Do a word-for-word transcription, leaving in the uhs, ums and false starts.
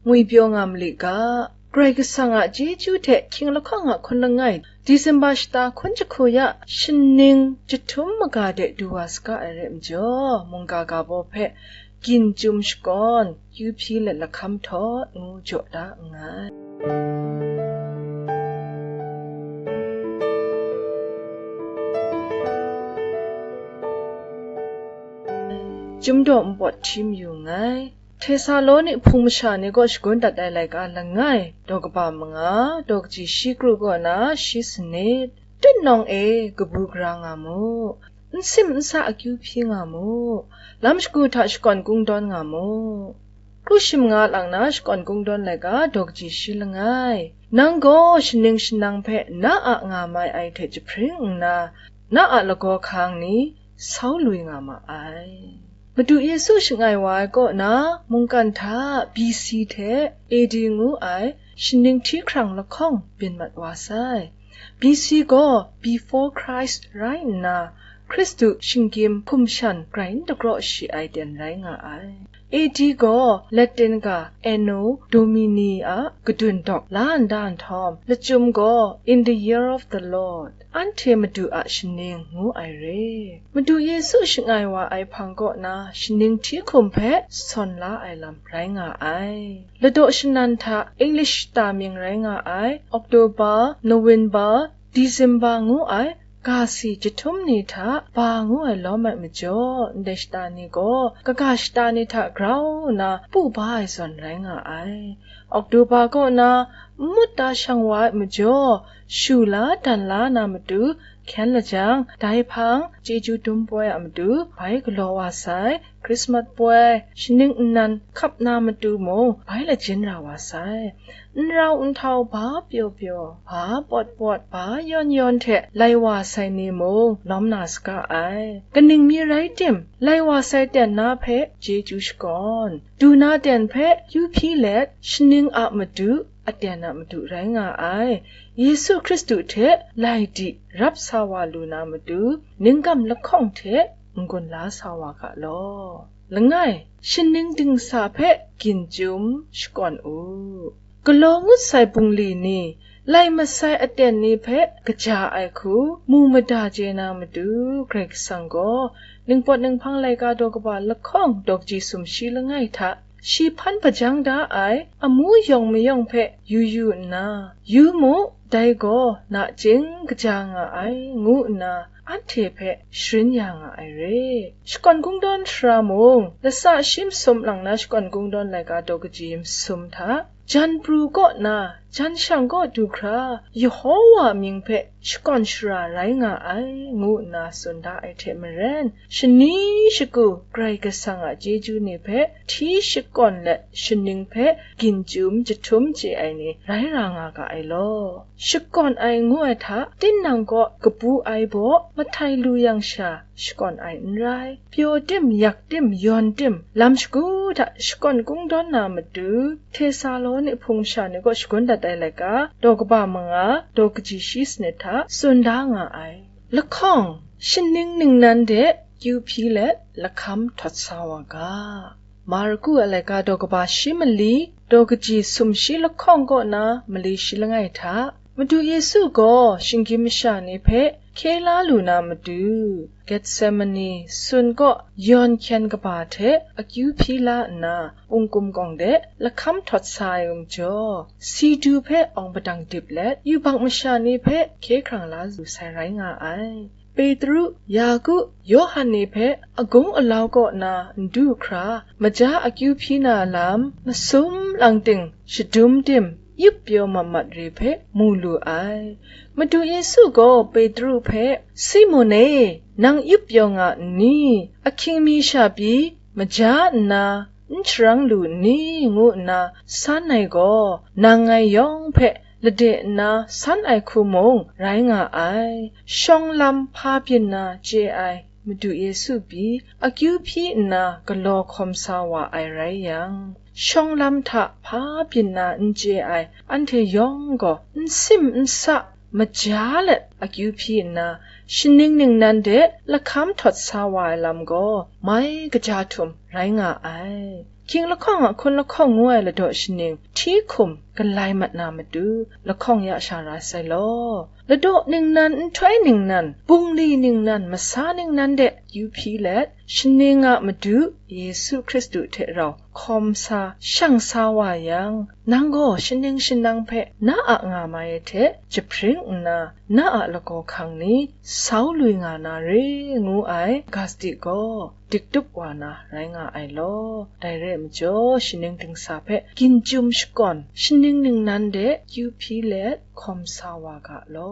ngwipyaw nga mali ga. Karai Kasang a chyeju hte hkying lahkawng a hkun langai, Disemba shata hkun jahku ya shaning jahtum maga de du wa saga ai rai majaw, mungga ga baw hpe gin chyum shakawn, kyu hpyi let lahkam htawt ngu jaw da nngai. Chyum daw npawt hti mayu nngai. Htesaloni hpung masha ni kaw shagun dat ai laika langai, daw kaba manga, daw kaji shi kru kaw na shi sanit. Tutnawng e kabu gara nga mu, n sim n sa akyu hpyi nga mu, lam shagu hta shakawn kungdawn nga mu. Kru shi manga lang na shakawn kungdawn laika daw kaji shi langai. Nang gaw shaning shanang hpe na a nga mai ai hte jahpring nna, na a lagaw hkang ni sau lui nga ma ai. Madu Yesu shangai wa ai kaw na mungkan hta B C hte A D ngu ai shaning hti hkrang lahkawng byin mat wa sai. B C gaw before Christ rai nna, Hkristu shinggyim hkum shan grai n dagraw shi ai ten rai nga ai. A D gaw Latin ga Anno Domini a kadun dawk la nda nhtawm, lachyum gaw in the year of the Lord, anhte Madu a shaning ngu ai re. Madu Yesu shangai wa ai hpang kaw na shaning hti hkum hpe sawn la ai lam rai nga ai. Ladaw shanan hta English shata mying rai nga ai, October, November, December ngu ai ga si jahtum ni hta ba ngu ai lawm ai majaw, ndai shata ni gaw kaga shata ni hta grau nna pu ba ai zawn rai nga ai. October kaw na n mut da shang wa ai majaw, shu la dan la na matu hkyen lajang, dai hpang chyeju dum poi a matu bai galaw wa sai, Christmas poi, shaning nnan hkap na matu mung bai lajin ra wa sai. N rau n htau ba pyaw pyaw, ba pawt pawt, ba yawn yawn hte lai wa sai ni mung lawm na saga ai. Kaning mi rai tim, lai wa sai ten na hpe chyeju shakawn, du na ten hpe kyu hpyi let, shaning a madu, aten a madu rai nga ai. Yesu Hkristu hte lai di rap sa wa lu na matu, ningkam lahkawng hte n-gun la sa wa ga law. Langai, shaning dingsa hpe gin chyum shakawn u. Galaw ngut sai bungli ni, lai masai aten ni hpe kaja ai hku mu mada chye na matu, Karai Kasang gaw ningpawt ninghpang laika daw kaba lahkawng daw kaji sumshi langai hta, shi hpan hpajang da ai amu yawng mayawng hpe yu yu nna, yu mu, dai gaw nachying kaja nga ai, ngu nna anhte hpe sharin ya nga ai re. Shakawn kungdawn sara mung, lasa shi masum lang na shakawn kungdawn laika daw kaji masum hta, jan pru kaw na, jan shang kaw du hkra, Yehowa mying hpe shakawn shara rai nga ai, ngu nna tsun da ai hte maren, shani shagu Karai Kasang a chyeju ni hpe hti shakawn let, shaning hpe gin chyum jahtum chye ai ni rai ra nga ga ai law. Shakawn ai ngu ai hta, tinang kaw kabu ai baw mahtai lu yang sha, shakawn ai n rai. Pyaw tim, yak tim, yawn tim, lam shagu hta shakawn kungdawn na matu, Htesaloni hpung masha ni kaw shagun dat ai laika, daw kaba manga, daw kaji shi sanit hta tsun da nga ai. Lahkawng, shaning ningnan de kyu hpyi let lahkam htawt sa wa ga. Marku a laika daw kaba shi mali, daw kaji sumshi lahkawng kaw na mali shi langai hta, Madu Yesu gaw shinggyim masha ni hpe hkye la lu na matu, Getsemane sun kaw yawn hkyen kaba hte akyu hpyi la nna, wungkum gawng de lahkam htawt sa ai majaw, si du hpe awng padang dip let, yubak masha ni hpe hkye hkrang la lu sai rai nga ai. Petru, Yaku, Yawhan ni hpe agung alau kaw na n du hkra, maja akyu hpyi na lam masum lang ting, shadum tim, yup pyaw mat mat re hpe mu lu ai. Madu Yesu gaw Petru hpe, "Simon e, nang yup pyaw nga n ni? Ahkying mi sha pyi maja nna n sharang lu n ni?" ngu nna san ai gaw, nang ngai yawng hpe lade nna san ai hku mung rai nga ai. Shawng lam hpa byin na chye ai Madu Yesu pyi akyu hpyi nna galaw hkawm sa wa ai rai yang, shawng lam hta hpa byin na n chye ai anhte yawng gaw n sim n sa maja let akyu hpyi nna, shaning ningnan de lahkam htawt sa wa ai lam gaw mai kaja htum rai nga ai. Hkying lahkawng a hkun lahkawng ngu ai ladaw shaning hti hkum galai mat na matu, lahkawng ya sha rai sai law. Ladaw ningnan, nhtoi ningnan, bungli ningnan, masa ningnan de yu hpyi let, shaning a Madu Yesu Hkristu hte rau hkawm sa, shang sa wa yang, nang gaw shaning shanang hpe na a nga mai ai hte jahpring nna, na a lagaw hkang ni sau lui nga na re, ngu ai ga sadi gaw, diktup wa na rai nga ai law. Dai re ai majaw, shaning dingsa hpe ginjum shakawn, shaning ningnan de yu hpyi let hkawm sa wa ga law.